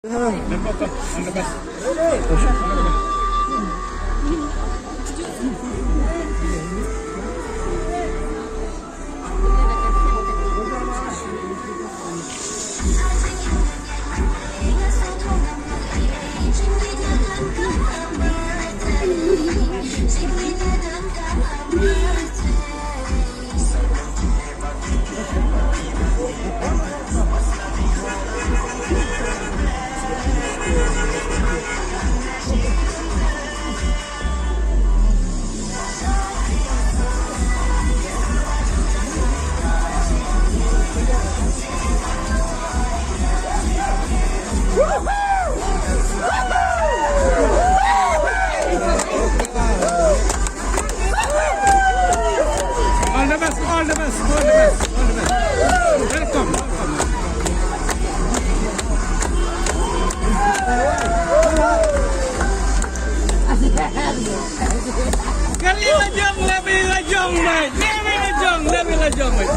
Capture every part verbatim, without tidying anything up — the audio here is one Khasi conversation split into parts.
All the best, all the best, all the best, all the best. Welcome, welcome. Kali la jong, lebe la jong, mate. Lebe la jong, lebe la jong, mate.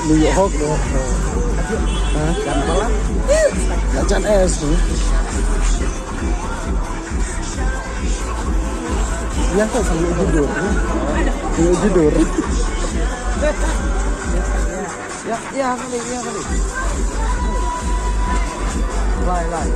Lu ïoh hok, lu ïoh hok. Ha? Jan es tu. Ïa, ka sa ïoh judur. Ïoh judur. Ïa, ïa, kali, ïa, kali. Lai, lai.